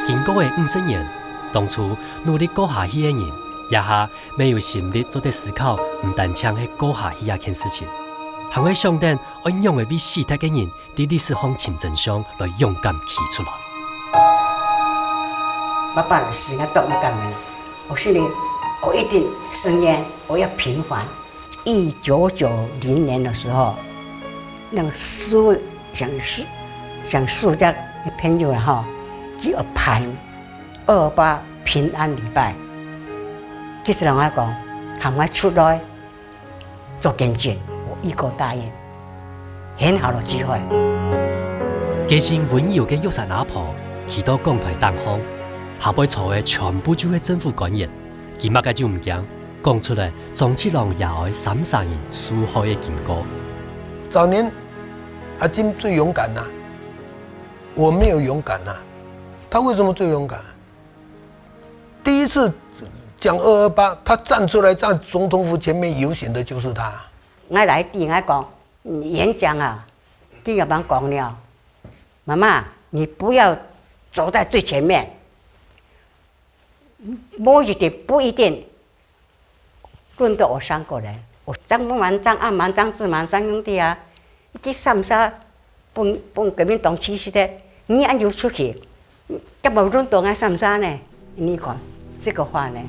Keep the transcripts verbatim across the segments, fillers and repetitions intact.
經過个五十年，當初努力過下去个人，這下乜有心力做得思考，毋單淨係過下去這件事情，還會想等愛仰仔為死忒个人 在歷史項尋真相來勇敢企出來。爸爸个死，𠊎當毋甘个。我心裡，我一定誓言，我要平反。一九九零年的時候，那個蘇，像蘇，像蘇家的朋友啊，哈，給我辦二二八平安禮拜。其實人家講，喊我出來， 做見證，我一口答應，很好的機會。個性溫柔个玉山阿婆，企到講台頂項，下背坐个全部就係政府官員，佢麼个就毋驚，講出來張七郎爺哀三儕人受害个經過。早年阿金最勇敢啊，我沒有勇敢啊，他為什麼最勇敢？ 第一次講二二八，他站出來在總統府前面遊行的就是他。𠊎來對𠊎講，演講啊，對𠊎講了，媽媽，你不要走在最前面，不一定，不一定。 輪到𠊎三個人，𠊎張孟凡、張阿滿、張志滿三兄弟啊，去三沙分，分國民黨欺負个，你還有出去，怎麼輪到𠊎三沙呢？你講這個話呢？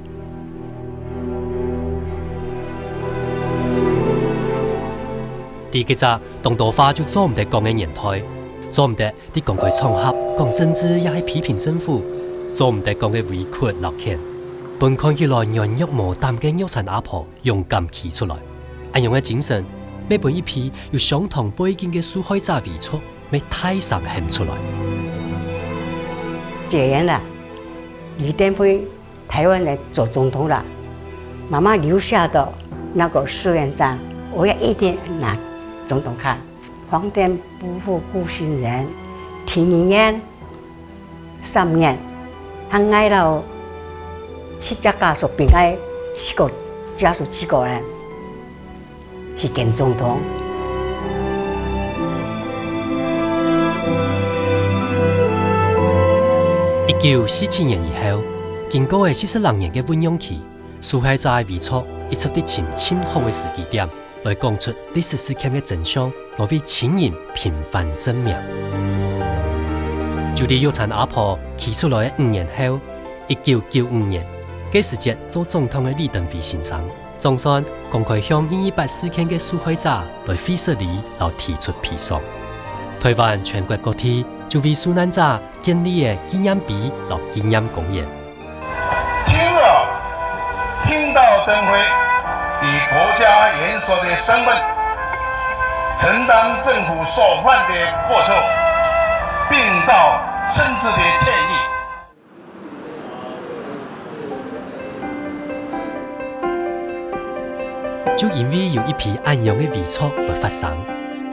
在該隻當多話就做毋得講个年代，做毋得 在公開場合講政治也係批評政府，做毋得講个委屈摎譴，分看起來軟弱無膽个玉山阿婆勇敢企出來。恁樣个精神，乜分一批有相同背景个受害者委屈，乜大聲喊出來。解嚴了，李登輝 台灣來做總統了，媽媽留下的那個誓言章，我要一定拿總統看。皇天不負苦心人，天人年、三年，還愛到七隻家屬平安，七個家屬七個人。 去見總統。一九四七年以後，經過个四十零年个醞釀期，受害者个遺族一直在尋盡好个時機點，來講出歷史事件个真相，來為親人平反正名。就在玉山阿婆企出來个五年後，一九九五年，該時節做總統个李登輝先生， 總算公開向二二八事件个受害者來會失禮摎提出賠償。臺灣全國各地就為受難者建立个紀念碑摎紀念公園。今日聽到登輝以國家元首的身份，承擔政府所犯的過錯，並道深摯的歉意。 就因為有一批恁樣个遺族來發聲，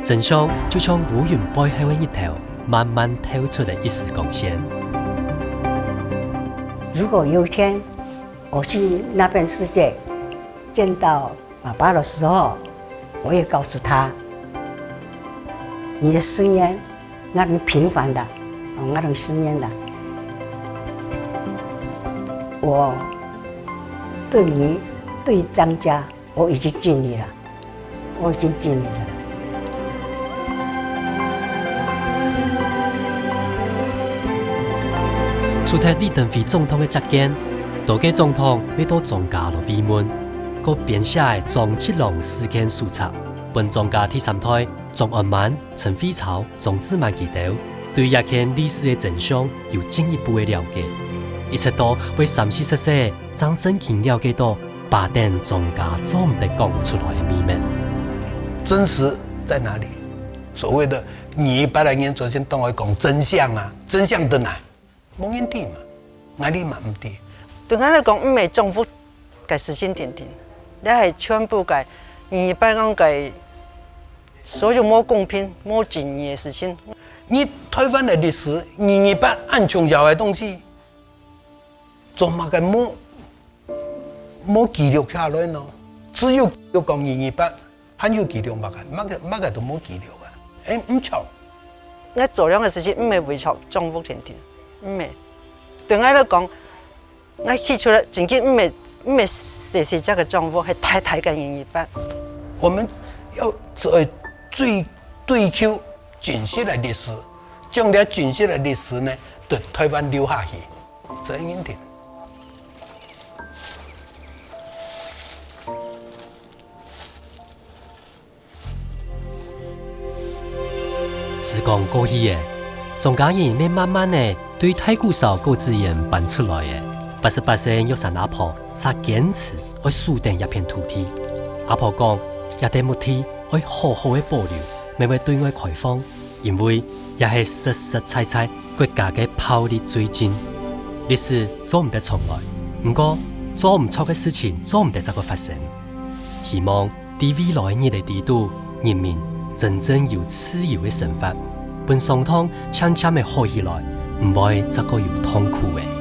真相就像烏雲背後个日頭，慢慢透出了一絲光線。如果有一天我去那邊世界見到 爸爸的時候，我也告訴他，你的誓言，𠊎等平反了，哦，𠊎等誓言了。我對你，對張家，我已經盡力了，我已經盡力了。 除忒李登輝總統个接見，多个總統乜到張家來慰問，過編寫个張七郎事件手冊，分張家第三代張安滿、陳慧超、張志滿佢兜，對這件歷史个真相有進一步个了解，一直到會三四十歲正正經了解到 爸等張家做毋得講出來个秘密。真實在哪裡？所謂的二二八个人昨天當愛講真相啊，真相在哪？無人知嘛，𠊎俚嘛毋知。對𠊎來講，毋係政府个事情定定，這係全部个二二八人个所有無公平、無正義个事情。你臺灣个歷史，二二八恁重要个東西， 做麼个無，無記錄下來呢？只有記錄講二二八，還有記錄麼个？麼个，麼个都無記錄啊！欸，毋著。𠊎做恁樣个事情，毋係為著政府定定，毋係。對𠊎來講，𠊎起出來真經毋係毋係細細隻个帳戶，係大大个人一半。我們要在追追求真實个歷史，將這真實个歷史呢，對台灣留下去，這一定。時光過去了，莊家人乜慢慢个對大鼓坪果子園搬出來了。八十八歲玉山阿婆煞堅持愛守等這片土地。阿婆講，這垤墓地愛好好个保留，乜會對外開放，因為這係實實在在國家个暴力罪證。歷史做毋得重來，毋過做毋著个事情做毋得再過發生。希望 在未來日仔裡肚，人民真正有自由个生活，分傷痛漸漸仔好起來，毋會再過有痛苦仔。